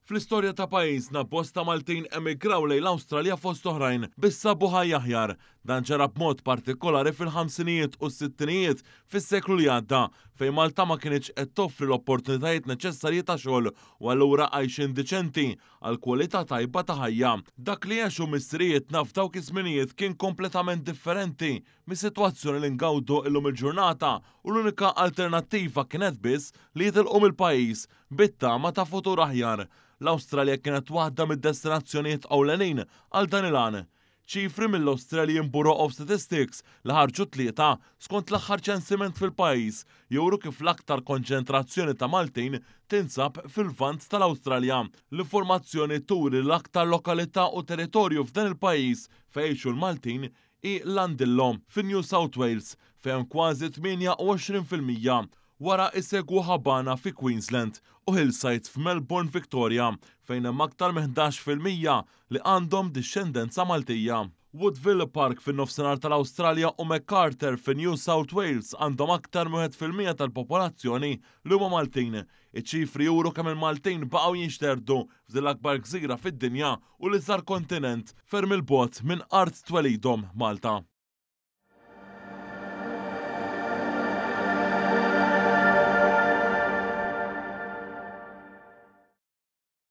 Fl-istorja ta' pajjiżna bosta Maltin emigraw lejn l-Awstralja fost oħrajn biex sabu ħajja aħjar. Dan ġara b'mod partikolari fil-ħamsinijiet u s-sittinijiet fis-seklu li għadda, fejn Malta ma kinitx qed toffri l-opportunitajiet neċessarji ta' xogħol u allura għajxien diċenti għal kwalità tajba ta' ħajja. Dak li għexu missirijietna f'dawk iż-żminijiet kien kompletament differenti mis-sitwazzjoni li ngawdu illum il-ġurnata u l-unika alternattiva kienet biss li jitilqu mill-pajjiż bit-tama ta' futur aħjar. L-Awstralja kienet waħda mid-destinazzjonijiet ewlenin għal dan il-għan. Ċifri mill-Australian Bureau of Statistics li ħarġu t-Tlieta skont l-aħħar ċensiment fil-pajjiż juru kif l-aktar konċentrazzjoni ta' Maltin tinsab fil-Lvant tal-Awstralja. L-informazzjoni turi l-aktar lokalità u territorju f'dan il-pajjiż fejn jgħixu l-Maltin hi Llandilo fi New South Wales fejn kważi 28%. Wara isegwu Habana fi Queensland u Hillside f'Melbourne, Victoria, fejn hemm aktar minn 11% li għandhom dixxendenza Maltija. Woodville Park fin-nofsinhar tal-Awstralja u Macarthur fi New South Wales għandhom aktar minn 1% tal-popolazzjoni li huma Maltin. Iċ-ċifri juru kemm il-Maltin baqgħu jinxterdu f'din l-akbar gżira fid-dinja u l-iżgħar kontinent ferm 'il bogħod minn art twelidhom, Malta.